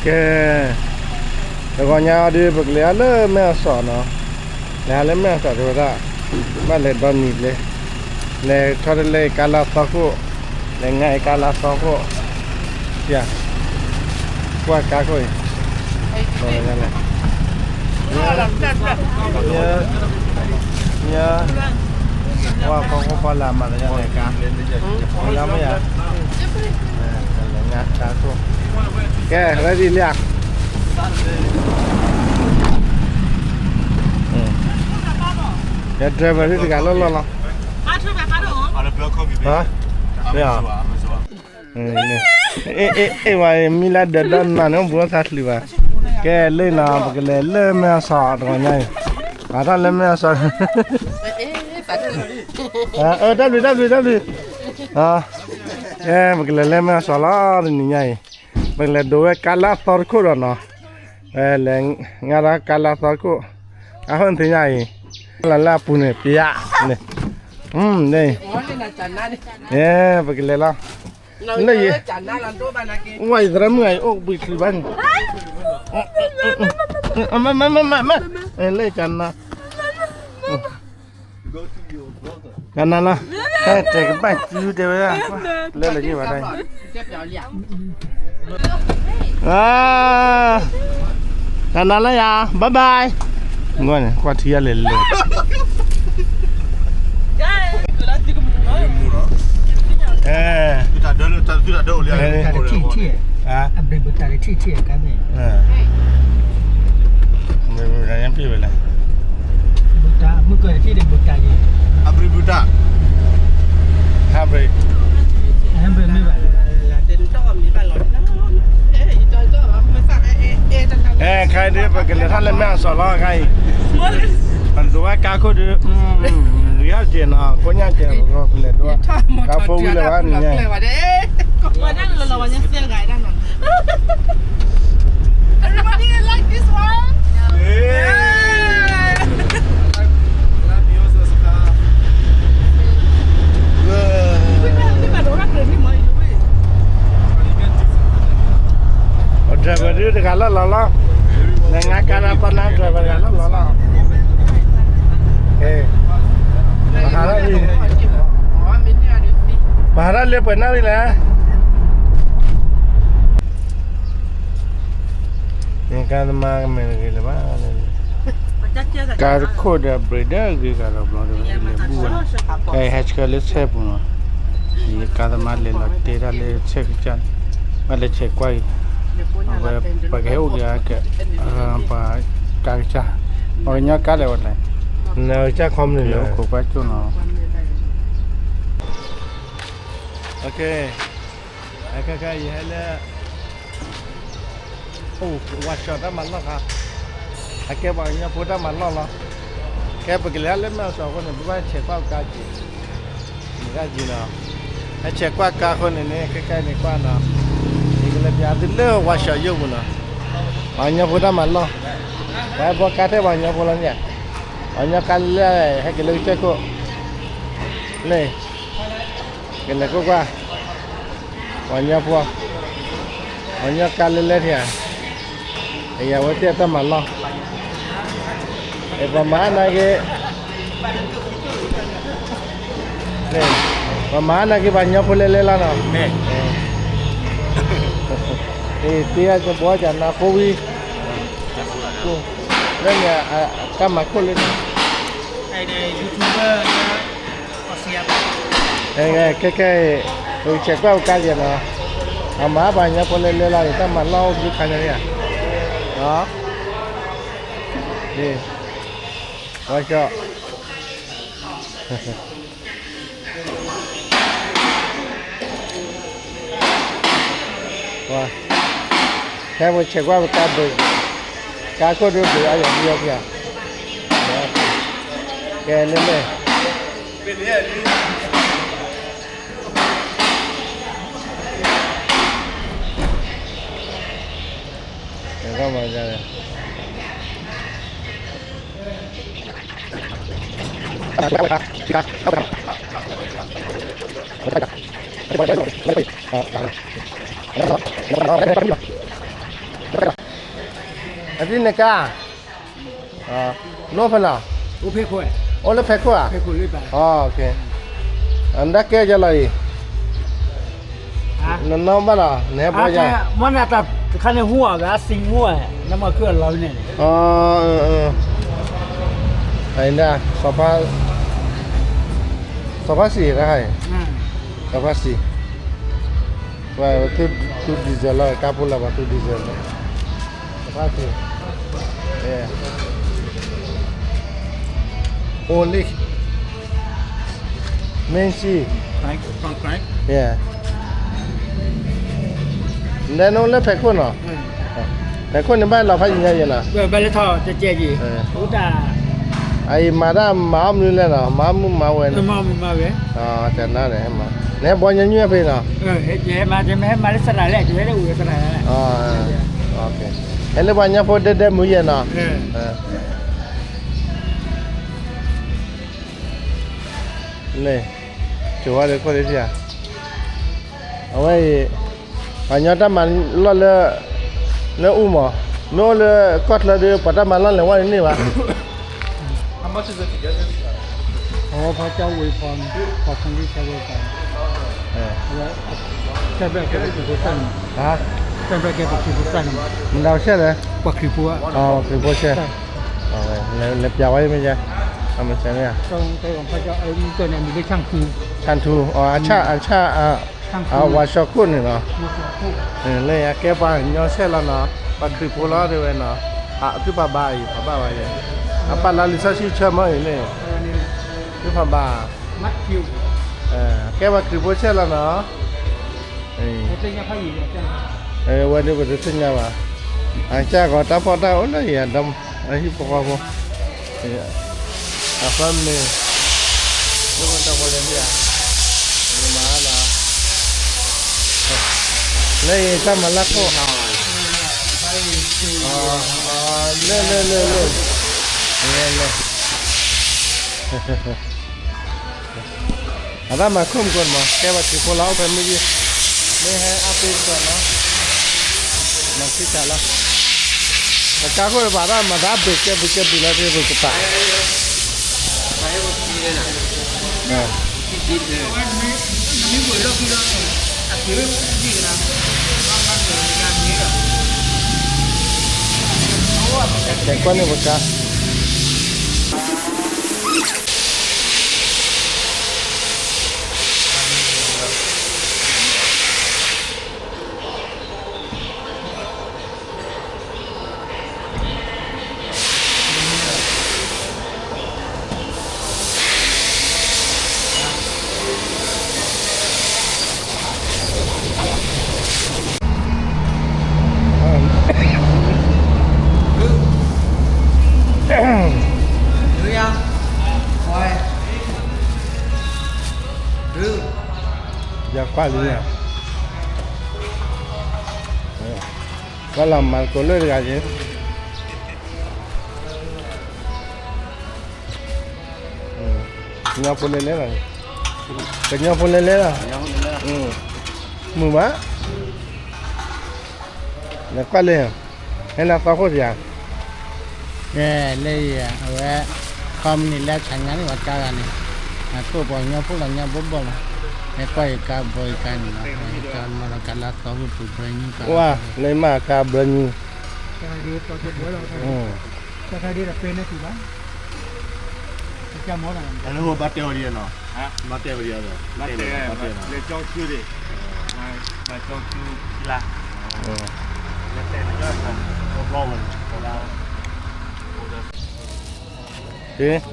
ကဲ, တဂီၤညါအံၤဒီး ပကလဲၤဟးလၢမဲၢ်အစီၣ်နီၤ, လဲၤဟးလၢမဲၢ်အစီၣ်တဲဝဲဒၣ်, ဘၣ်လဲၤဒီနံၤဘျဲၣ်, လဲၤထီၣ်တလဲၤကါလါသီခိၣ်, လဲၤငါအံၤကါလါသီခိၣ်, ယၤ, ကွၢ်ကါခိၣ်အံၤ, လဲၤ, ညၣ်, ပှၤဖီခိၣ်ဖီလာ်မၤသးယါလဲၤကါ, လါမ့ၢ်ယၤ, လဲၤငါကါခိၣ်, ကဲ ready လံဧါ, ယ driver ဒ်တဂၤလၢလီၢ်လီၤ, မ့ၢ်ဧါ, အ့ၣ် ဝဲမံလၢဒၢးဒီနၤန့ၣ် အိၣ်ဘူးထီၣ်သးချုးဘၣ်, ကဲလၢနီၤ ပကလဲၤလၢမဲၢ်အစီၣ်တဂီၤညါအံၤ, ပာ်ထီၣ်လၢမဲၢ်အစီၣ်, တၢ်ဘျုး တၢ်ဘျုး တၢ်ဘျုး, ကဲ ပကလဲၤလၢမဲၢ်အစီၣ်လီၤ တနံၤညါအံၤ, ပကလဲၤဒိးဝဲကါလါသီတခိၣ်ဒီးနီၤ, လဲၤငါဒီးကါလါသီတခိၣ်, အဃိန့ၣ်သ့ၣ်ညါအံၤ, လၢအပူၤန့ၣ် ပျး, န့ၣ်, ပကလဲၤလီၤ, လၢယ, ဝဲယသရၣ်မုၣ်အံၤအိၣ်ဘှံးချုးဘၣ်န့ၣ်, မ့ၢ်မ့ၢ်မ့ၢ်မ့ၢ်, လၢယကနၤ, ကနၤလီၤ, ဟဲတဲကဘၣ်စုတဲဝဲဒၣ်, လၢလၢယဘၣ်တၢ်, ကနၤလၢယၤ bye bye, ကွၢ်ထံယၤလဲၤလဲၤ တၢ်တထံၣ်ထံၣ်, အဘျုးပတၢ်တထံၣ်ထံၣ်အကါမ့ၢ်, မ့ၢ်မ့ၢ်မ့ၢ်မ့ၢ်, မုၢ်ကၢၢ်တထံၣ်ဒီးဘုတၢ်ယဲ, အဘျုးဘုတၢ်, ဟါဘြ့း, ဟါဘြ့းမ့ၢ်ဘၣ်, ခါအံၤဒ်ပကလဲၤထီၣ်လၢမဲၢ်အစီၣ်လီၤခါအံၤ, ပဒိးဝဲကါခိၣ်ဒီး, ဂ့ၤဟီၣ်က့ၤနီၤ ကိညၣ်ကဲၤ, ပလဲၤဒိး, ကါဖိဝံၤလၢၤဘၣ်နံၤညါ Everybody like this one? Yeah. ပ driver ဒုးတဂၤလၢလီၤလီၤ, နငါကါလါသီနါ driver တဂၤလၢလီၤလီၤ, ပဟးထီၣ်လံ, ပဟးထီၣ်လံပှဲၤနီၣ်လံလဲၣ် ကါသမားကမဲာ်တဂ့ၤလၢၤဘၣ်, ကါတခိၣ်ဒီး brake ဒီးဂ့ၤဂၤဒီးဘျီဒီး လဲၤဘူၣ်ဝဲ, ကါအံၤဟဲဆှၢလၢဆဲပူၤနီၤ, ယကါသမားလဲၤလီၤတဲတၢ်လၢဆဲကစၢ်, ဘၣ်လဲၤဆဲးကွၢ်အံၤ, အဝဲပှၤကဟဲအိၣ်က့ၤအက, ပှၤကါကစၢ်, ပှၤကညီကါလဲၤဝဲလဲၣ်, ကစၢ်ခီမနုၤလဲၣ်, အိၣ်ခိးကွၢ်ကၠိနီၤ ခဲခဲအံၤဟဲလၢ, အိၣ် ဝါၡီၣ်တၢ်မၤလီၢ်ခါ, အကဲပှၤကညီဖိတၢ်မၤလီၢ်လီၤ, ကဲပကလဲၤလၢမဲၢ်စီၣ်အဃိန့ၣ် ပဘၣ်ဆဲးကွၢ်ကါက့ၤ, မ့ၢ်ကါက့ၤနီၤ, ဟဲဆဲးကွၢ်ကါအဃိန့ၣ်န့ၣ် ခဲခဲအံၤန့ၣ်ကွၢ်နီၤ, ယကလဲၤပျးသုလၢ ဝါၡီၣ်ယိၣ်ပူၤနီၤ, ပှၤကညီဖိတၢ်မၤလီၢ်, ပှၤဟဲဘှီကါထဲပှၤကညီဖိလီၤန့ၣ်, ပှၤကညီကါလဲၤ ဟဲက့ၤလၢကစၢၢ်ခိၣ်, လၢ ကလဲၤကွၢ်ကွၢ်, ပှၤကညီဖိ, ပှၤကညီကါလဲၤလဲၤထံဧါ, အယၤဝဲသ့ၣ်အတၢ်မၤလီၢ်, ပှၤမၤအါနာ်က့ၤ, ပှၤမၤအါနာ်က့ၤပှၤကညီဖိလဲၤလဲၤလီၤနီၤ, တ့အကဘှီကနၤဖိဝံၤ, လၢန့ၣ်, တၢ်မၤခိၣ်လၢန့ၣ် ခဲခဲအံၤ, ပကဆဲးကွၢ်ပကါက့ၤနီၤ, အမၤပှၤကညီဖိလဲၤလဲၤလီၤန့ၣ် တၢ်မၤလီၢ်အိၣ်ဘျုးခါညါန့ၣ်ဧါ, ဝါၡီၣ် ဟဲပဆဲးကွၢ်ပကါဘ့ၣ်, ကါခိၣ်ဒုးဘ့ၣ်အါယၤဒံအီၤဖျါ, ကဲလၢလဲၣ်, ကဲမၤလဲၣ် က အဒ်န့ၣ်ကါ, နအိၣ်ဖဲလဲၣ်, အိၣ်လၢဖဲခိၣ်ဧါ, နဒၣ်ကဲယလီၤအံၤ, နနီၢ်ဘၣ်လီၤ နဟဲဘီယၤ, မ့ၢ်နတၢ်တခါန့ၣ်ဟူအီၤဂၤစံးမူဧါ, နမၤခုၣ်အလီၤန့ၣ်, အဒၣ်, စီၤဖါစံးတခါအံၤ, စီၤဖါစံး, ပှၤသူ သူ diesel လီၤ ကါဖိလီၤ ပှၤသူ diesel လီၤ, စီၤဖါစံး, အိၣ်လံ မ့ၢ်စံး, နဒဲနအိၣ်လၢဖဲခိၣ်နီၤ, ဖဲခိၣ်န့ၣ်ဘၣ်လီၤဖးယံာ်ညါယဲနီၤ, ဘၣ်လၢထီၣ်တကဲးယံာ်, အအံၤမၤတၢ်မၤအီၣ်မနုၤလဲၣ်နီၤ, မၤမုာ်မၤဝဲန့ၣ်, တနၤန့ၣ်ဟဲမၤ, နဟဲဘီညါညွဲၣ်ဖဲနီၤ, ဟဲလၢပှၤညါဖိဒဲဒဲမုာ်ယဲနီၤ, န့ၣ်, ကၠိၤဝါဒီးခိၣ်လၢထံဧါ, အဝဲအံၤ, ပှၤညီတၢ်မၤလီၢ်လၢ, လၢအူမး, မ့ၢ်အိၣ်လၢကီၢ်ချၢဒီး ပှၤတၢ်မၤလီၢ်လဲၤဝဲန့ၣ်န့ၢ်ဘၣ်, အဝဲဖီကၠီဝ့ၤဖီန့ၣ်, ဖီဖူလံဆဲဝဲဖီန့ၣ်, အဝဲ, ကဲဘျဲၣ်ကဲပှၤခရံာ်ဖိသၣ်န့ၣ်, ကဲဘျဲၣ်ကဲပှၤခရံာ်ဖိသၣ်န့ၣ်, မတၤဆဲလဲၣ်, ပှၤခရံာ်ဖိ, ခရံာ်ဖိဆဲ, လဲၤပျးဝဲမ့ၢ်ယဲ, အမ့ၢ်ဆဲန့ၣ်, ဆၣ်ထူ, အဆၣ်, အဝၤဆှီခိၣ်န့ၣ်နီၤ, လၢအကဲပှၤကညီဆဲလီၤနီၤ, ပှၤခရံာ်ဖိလီၤတဲဝဲနီၤ, အသုဖးဘၣ်အံၤ ဖးဘၣ်ဝဲယဲ, အပာ်လၢလံာ်စီဆှံဆၢမီၢ်အံၤန့ၣ်, သုဖးဘၣ်, ကဲပှၤခရံာ်ဖိဆဲလီၤနီၤ, ဝဲဒၣ်ပတသ့ၣ်ညါဘၣ်, အကစၢ်ဂီၤတၢ်ဖီၣ်တၢ်အိၣ်လၢယၤဒီး, အဟံၣ်ဖိဃီဖိ, အဖၢမ့ၤ, ဒိၣ်တၢ်ဖိလဲၤမ့ၢ်ဧါ, မၤလီၤ, လၢယတၢ်မၤလၢခိၣ်, လၢလၢလၢလၢ, လဲၤလဲၤ, အတၢ်မၤခိၣ်မုၢ်ကိၢ်မး ကဲပှၤခရံာ်ဖိလီၤ အိၣ်ဖဲမုၢ်ယ့ၢ်, မ့ၢ်ဟဲအါပ့ၤကီးနီၤ, မၤသံတၢ်လီၤ, ပကါခိၣ်တပၤတၢ်မၤတၢ်အဘ့ၣ်ကဲဘုးကဲဘုးလီၤ တ့ၢ်ပကပၤ, ကဲကွၢ်န့ၣ်ပကါ ယကွၢ်လံ, ကွၢ်လီၤမၤသကိးလၢတဂၤယဲ, ကညီဖိလဲၤလဲၤလီၤ, ကညီဖိလဲၤလဲၤလီၤ, မုာ်မး, နကွၢ်လၢ, ဟဲလၢသီခိၣ်တယၤ, လၢယၤ အဝဲ, ခီမနံၤလၢဆါညါန့ၣ် ပှၤကါဂၤန့ၣ်, အကိၣ်ပှၤကညီဖိလီၤ ညါဘိဘီလီၤ, ဟဲကွၢ်ယကါဘီယကါန့ၣ်လီၤ, ကါလီၤကါလၢသီခိၣ်ပူၤဘျီညူကါ, ဝါ, လၢမၤကါဘျီညူ, တၢ်ဒ်တၢ်ဒ်တၢ်ပဲန့ၣ်ဘၣ်, တၢ်ဒ်တၢ်ပဲန့ၣ်, ဘၣ်တဲဝဲဒ်နီၤ, ဘၣ်တဲဝဲဒ်, ဘၣ်တဲဝဲဒ်, ဘၣ်တဲဝဲဒ်, ဘၣ်တဲဝဲဒ်, ဝံၤန့ၣ်, အတၢ်လီၤ, လီၤတံၢ်လံဧါ.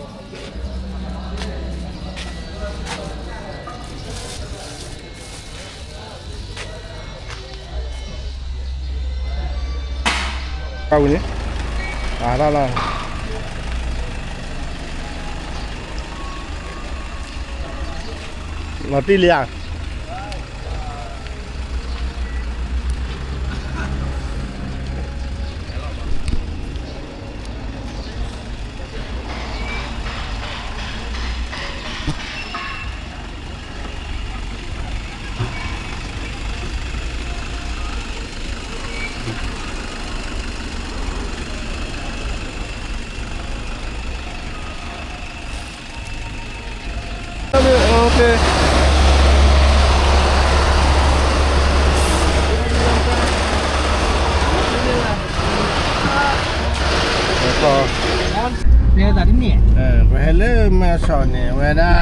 ပဟဲလၢမဲၢ်ဆီးန့ၣ် ဝဲဒၣ်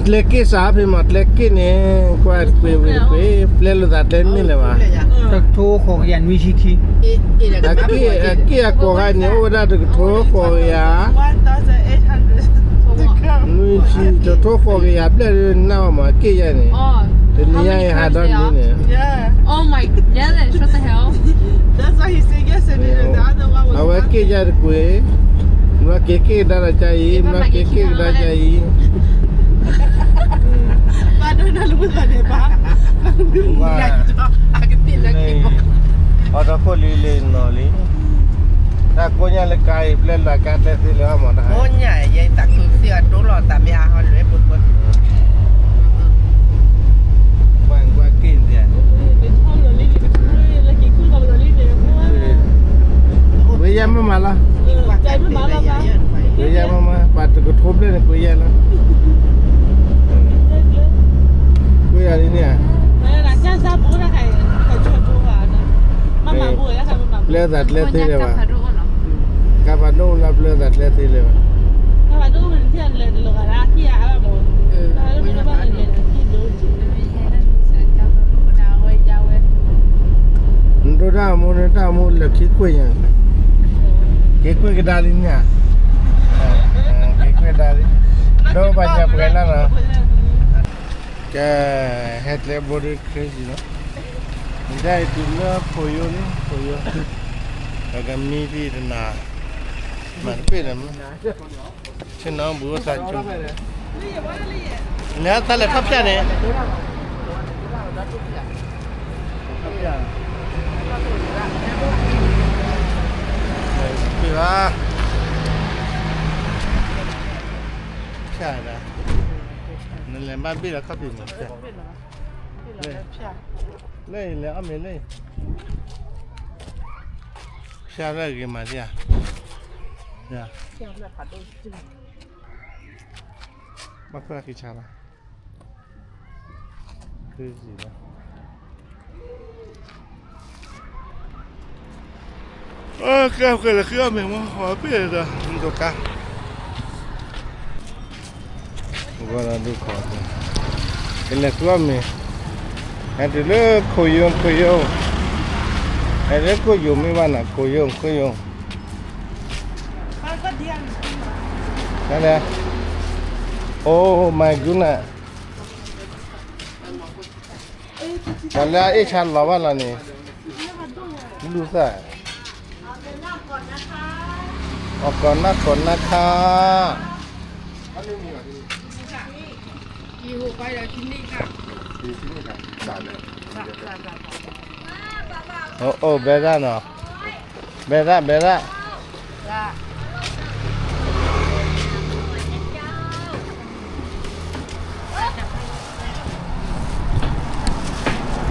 ကျဲက့ၣ်စးဖဲမး ကျဲက့ၣ်န့ၣ် ကွၢ်တကွ့ၢ်ဝံၤတကွ့ၢ် ပျဲလိာ်သးကျဲမ့ၢ်လၢၤဘၣ် တကထိဃိးကယၤနွံဆံခံ အက့ၣ်အကိးဂၤန့ၣ် အိၣ်ဝဲဒၣ်တကထိဃိးကယၤ နွံဆံ တကထိဃိးကယၤဘျဲၣ်ဒ်နၢ်ဘၣ်မး အက့ၣ်ယါန့ၣ် တနံၤညါအံၤဟးဒီနံၤန့ၣ် အဝဲက့ၣ်ယါတကွ့ၢ် ဘျီက့ၤက့ၣ်ကဒါဒီးကါအံၤ ဘျီက့ၤက့ၣ်ကဒါကါအံၤ အီၣ်ဒီခိၣ်လံလံနီၤလံ တၢ်ကိးညါလၢကါအံၤ ပျဲလၢကါကျဲသ့လၢၤအမးတၢ် ကိးညါယဲတၢ်ခုးသ့အဒိလီၤ တၢ်မ့ၢ်အဟီလွဲၢ်ပှဲၤပှဲၤ ကွၢ်ကွၢ်က့ၣ်န့ၣ် ဝဲယဲမ့ၢ်မးလီၤ ဝဲယဲမ့ၢ်မး ပှၤတကထိဘျဲၣ်န့ၣ် ကွဲးယဲလီၤ ကွဲးယဲလံန့ၣ် ပျဲသးကျဲသ့လၢၤဘၣ် ကါဖးဒိၣ်လၢပျဲသးကျဲသ့လၢၤဘၣ် နဒိၣ်တၢ်မူနတၢ်မူလၢခံကွဲးယၤ က့ၤကွဲးကဒါလံန့ၣ် က့ၤကွဲးကဒါလံ ဒီးဘၣ်ညါပှဲၤလၢ်လီၤ ကဲ ဟဲကျဲဘိဒ် crazy နီၤ နဒၣ်အံၤတုၤလၢဖိယိန့ၣ် ဖိယိ ပကမံဒံးတနၤ မၤတပ့ၢ်ဒီးမ့ၢ် ဆ့ၣ်နီၤဘူးသးကၠိ လဲၤသးလဲၤထီၣ်ဖၠၣ်န့ၣ် ပ့ၢ်ဘၣ် ဖၠၣ်ဒၣ် နလဲၤဘၣ်ဘ့ၣ်ဒီးခီၣ်ဖံးမး လၢအံၤလဲၤအီၣ်မ့ၤလၢအံၤ ဖၠၣ်လၢအဂ့ၤမးဒ်ဧါ ဘၣ်ဖၢၣ်ဃံဆါလီၤ ဃံဆံလီၤ ကဲ ကဲ လဲၤဃုအီၣ်မ့ၤမ့ၢ် ဟီပ့ၢ်ဒီး ဒိးကါ ဂီၤဒီးဒိးခီၣ် ကလဲၤဃုအီၣ်မ့ၤ ဟဲတုၤလၢခိၣ်ယိ ခိၣ်ယိ ဟဲလၢခိၣ်ယိမ့ၢ်ဘၣ်နၤ ခိၣ်ယိ ခိၣ်ယိ ဟဲလဲၣ် Oh my goodness ပှၤလၢအအ့ၣ်ဆါလီၤဘၣ်လီၤန့ၣ် လူသၣ် အကီၢ်နၢ်ကီၢ်နၢ်ခါ အိၣ်အိၣ် ဘဲဒၣ်နီၤ ဘဲဒၣ် ဘဲဒၣ်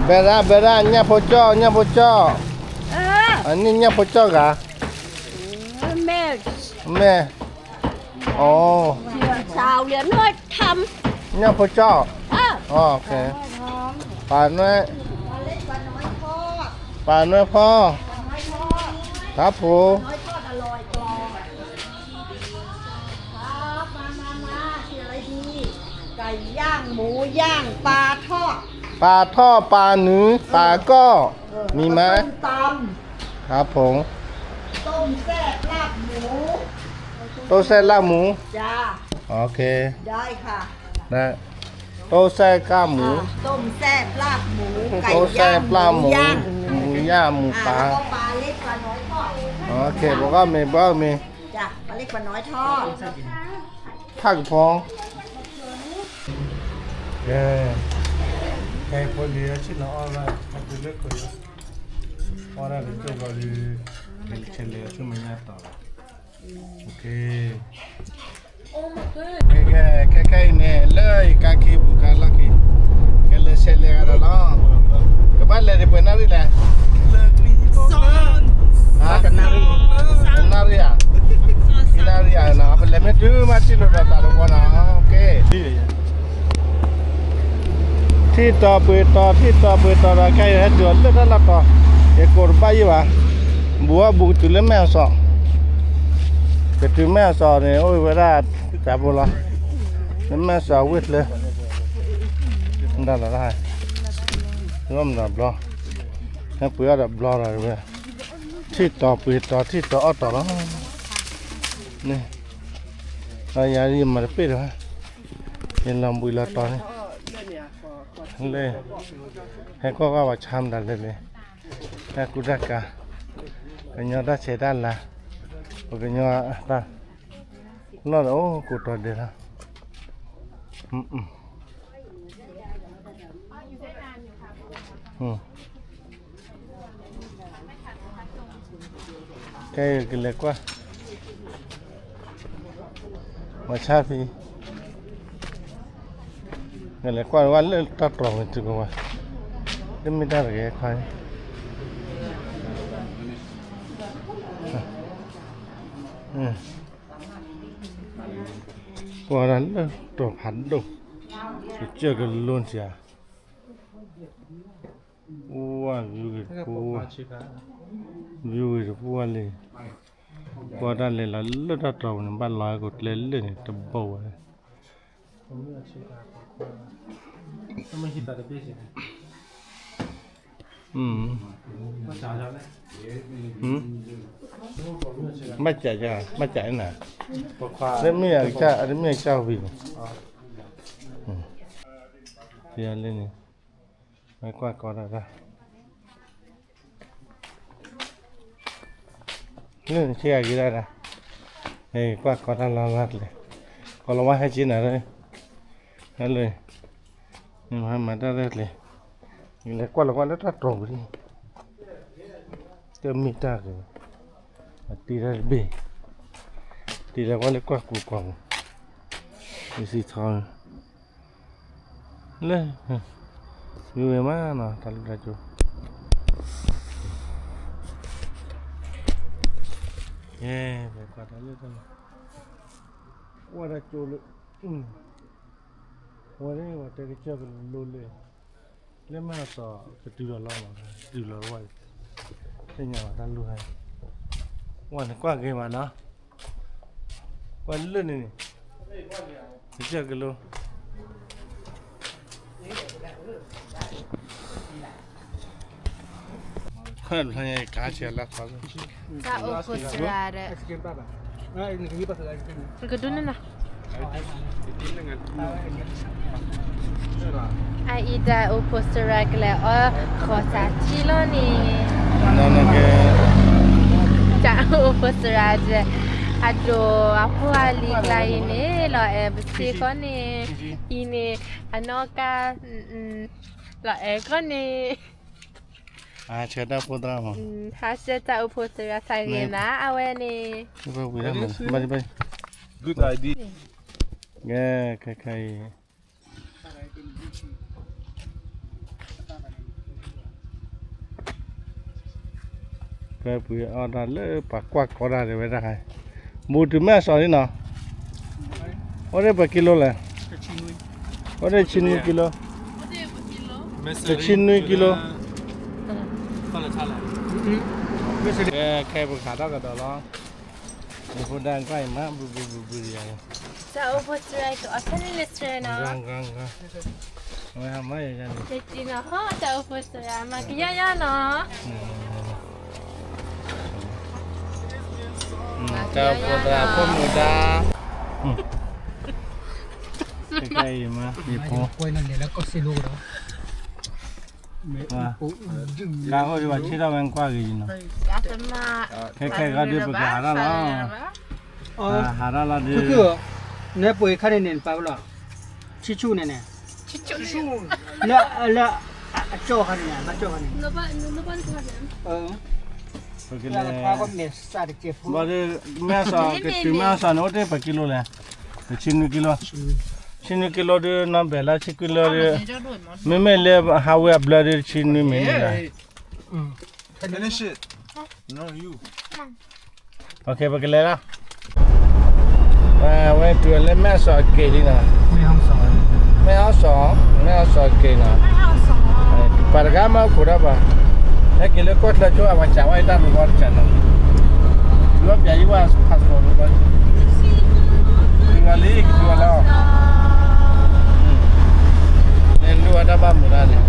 ဘဲဒၣ် ဘဲဒၣ် ညၣ်ဖိကၠီၣ် ညၣ်ဖိကၠီၣ် အန့ၣ်ညၣ်ဖိကၠီၣ်ဂၤ မဲၢ် အိ ညၣ်ဖိကၠီၣ် ပာ်နွဲၣ် ပာ်နွဲၣ်ဖီ တၢ်ဖိ ပာ်ထီၣ် ပာ်နုာ် ပာ်ကီၢ် မံၤမး ครับผม ต้มแซ่บลาบหมู โอเค ได้ ต้มแซ่บลาบหมู ต้มแซ่บลาบหมู ต้มแซ่บลาบหมู หมูย่าง หมูปลา โอเค ဘၣ်မ့ၤ ဘၣ်မ့ၤ ပာ်လၢပာ်နွဲၣ်ထီၣ် ထၣ်ကဖီ ကဲ ဟဲဖိလံၤအဆ့ၣ်နီၤအီၣ်ဒၣ် ဟဲတုၤလၢခိၣ်ယိ အီၣ်ဒၣ်တကၠိၢ်ဘျီဒုး ကဆဲးလဲၤဆူမဲာ်ညါတီၤလီၤ ကဲ ခဲခဲအံၤန့ၣ် လၢယကါခ့ပူၤကါလီၢ်ခံ ကလဲၤဆဲးလဲၤဂၤဒီးလီၤ ကဘၣ်လဲၤဒံးပှဲၤနၣ်ရံၣ်လဲၣ် တနၣ်ရံၣ်ဧါ ခံနၣ်ရံၣ်ဧါနီၤ ပလဲၤမ့ၢ်တုၤမးထံၣ်လိာ်ဒီးသးတဝီနီၤ ကဲ ထံၣ်တီၤပှ့ၤတီၤ ထံၣ်တီၤပှ့ၤတီၤဒီး ခဲအံၤဟဲတုၤအီၤလၢတၢ်လီၢ်တီၤ ယကိးတဘၣ်ယံၣ်ဘၣ် ဘူးအီၣ်ဘူးကတုၤလၢမဲၢ်အီၣ်စီၤ ကတုၤမဲၢ်အစီၤန့ၣ် အိၣ်ဝဲဒၣ်တၢ်ဘိလီၤ, လၢမဲၢ်အစီၤဝ့ၢ်ချၢ, ဒၣ်လီၤတၢ်, လီၤမနီၤဘျီ, ဟဲပှ့ၤအီၣ်ဒီးဘျီလီၤဝဲ, ထံၣ်တီၤပှ့ၤတီၤထံၣ်တီၤအီၣ်တီၤလီၤ, န့ၣ်, ယၤယမၤတပ့ၢ်ဒီး, ယလီၤဘှံးလီၤတီၤန့ၣ်, လၢ, ဟဲကွၢ်ကွၢ်ပှၤဆါမတၤလဲၣ်လဲၣ်, တၢ်ကူတၢ်ကၤ, ကညီတၢ်ဆဲးတၢ်လၤ, ပကညီတၢ်, လီၢ်ဒီးအိၣ်ကိးတီၤဒဲးလီၤ, ကဲကလဲၤကွၢ်, ပှၤဆါဖံ, ကလဲၤကွၢ်ဝဲလၢတၢ်တြီၤဝဲတုၤကဝဲ, တမ့ၢ်တၢ်တဂ့ၤခွါ, ကွၢ်ဒၣ်လၢတြီၤဖးဒိၣ်, ကစၢၢ်ကလိစှၤ, အိၣ်ဝဲဂုၤဂ့ၤတပူၤ, ဂုၤဂ့ၤတပူၤဝဲလံ, ကွၢ်တၢ်လဲၤလီၤလၢတၢ်တြီၤပူၤန့ၣ် ဘၣ်လီၤဟဲကိးကျဲလၢာ်န့ၣ် တဘိဝဲ, ဘၣ်စး, ဘၣ်စးနၤ, တမ့ၢ်အကစၢ်ဝံၤန့ၣ်, လၢန့ၣ်, ဝဲကွၢ်ကီတၢ်တၢ် လၢနဆ့ဂၤက့ၤဒၣ်ဒၣ်, ကွၢ်ကီတၢ်လီၢ်လီၢ်ကျဲ, ကီလီၤဝါဟဲက့ၤနၤလၢ, ဟဲလၢ, နမၤတၢ်ရဲၣ်ကျဲ, လဲၤကွၢ်လီၤကွၢ်လၢတၢ်တြီၤပူၤလံ, တမ့ၢ်တၢ်ဂ့ၤ, အတ့တၢ်တဘ့ၣ်, တ့လီၤကွၢ်လၢကွၢ်ကူကွၢ်ပူၤ, ယစံးထီၣ် လၢ, ဝံၤဝဲမးနီၤ တၢ်လူၢ်တၢ်ကၠိ, ယဲ, ပကွၢ်တၢ်လၢတၢ်လီၢ်, ကွၢ်တၢ်ကၠိလၢ, ဝဲန့ၣ် ပှၤတဲကစၢၢ်ကလိလၢ, လၢမဲၢ်အစီၤကတုၤလီၤလီၤမး, တုၤလီၤဝဲ, သ့ၣ်ညါဘၣ်တၢ်လူၢ်ဟဲ, ဝဲန့ၣ်ကွၢ်ဂ့ၤမးနီၤ, ကွၢ်လၢန့ၣ်န့ၣ်, ကစၢၢ်ကလိ တၢ်အိၣ်ဖှိၣ်သရၣ်ဒီး, ကဒုန့ၣ်နီၤ, အအံၤတၢ်အိၣ်ဖှိၣ်သရၣ်ကလဲၤအီၣ်ဃီၤသးထံလီၤန့ၣ်, တၢ်အိၣ်ဖှိၣ်သရၣ်ဒီး, အဒိၣ်အဖှိၣ်အလံၤကျါအံၤန့ၣ် လီၤအဲၣ်ပစ့ဃီန့ၣ်, အံၤန့ၣ်, အနီၢ်ကါ, လီၤအဲၣ်ဃီန့ၣ် ဟးဆှဲးတၢ်အိၣ်ဖှိၣ်သရၣ်မး, ဟးဆှဲးတၢ်အိၣ်ဖှိၣ်သရၣ်သးဂ့ၤနၤ အဝဲန့ၣ်, ခဲခဲအံၤ, ကဲပှၤအီၣ်တၢ်လၢပှၤကွၢ်ကီတၢ်ဒၣ်ဝဲဒၣ်, ဘူးတုၤမဲၢ်အစီၤလံနီၤ, အိၣ်ဒၣ်ပှဲၤကံလိလဲၣ်, အိၣ်ဒၣ်ဆံနွံကံလိ, တဆံနွံကံလိ, ခဲပခးတၢ်ကဒီးလီၤ, ယဖိဒါကွၢ်အံၤမး ဘုဘုဘုဘုယၤ, တၢ်အိၣ်ဖှိၣ်သရၣ်ကအိၣ်ဖဲန့ၣ်လၢသရၣ်နီၤ, ဝဲမးယၤန့ၣ်, တၢ်အိၣ်ဖှိၣ်သရၣ်မၤကယီယီနီၤ, တၢ်အိၣ်ဖှိၣ်သရၣ်ဖိမုၣ်ဒါ, တၢ်အံၤမး ယဖိ ကအိၣ်ဒံးဘၣ်ဆ့ထီၣ်ဝဲကွၢ်ဂ့ၤယနီၤ, ခဲခဲဂီၤဒုးပကဟးထီၣ်လီၤ, ဟးထီၣ်လီၤဒုး, နဲပှ့ၤခါန့ၣ်န့ၣ် နပာ်ဝဲလီၤ, ဆံဆူၣ်န့ၣ်န့ၣ်, လၢ, လၢ, အကၠီၣ်ခါန့ၣ်, ဘၣ်ကၠီၣ်ခါန့ၣ်, ပကလဲၤ, ဘၣ်ဒုး, မဲၢ်စီၤ ကတုၤမဲၢ်စီၤန့ၣ် အိၣ်တ့ၢ်ပှဲၤကံလိလဲၣ်, တဆံနွံကံလိ, ဆံနွံကံလိဒုး နီၢ်ဘဲၣ်လၢဆံခွံလၢဒုး, မ့မ့ၢ်လၢဟးဝဲအဘျၢဒုး တဆံနွံမ့ၢ်န့ၣ်လီၤ. ပကလဲၤလီၤ, အဝဲတုၤလၢမဲၢ်စီၤက့ၤလံနီၤ, မဲၢ်စီၤ, မဲၢ်စီၤက့ၤနီၤ, ပှၤတဂၤမ့ၢ်အိၣ်ခိးဒီးပှၤ, ဟဲက့ၤလၢကီၢ်ချၢဆိ အဝဲစံးဝဲတၢ်လူၤဘီတစဲးနီၤ, ယွၤပျဲယဝဲ passport လီၤ က့ၤဝဲလံ က့ၤဝဲလီၤ, န့ၣ်လိၣ်ဝဲတၢ်ဘၣ်မုာ်တၢ်န့ၣ်,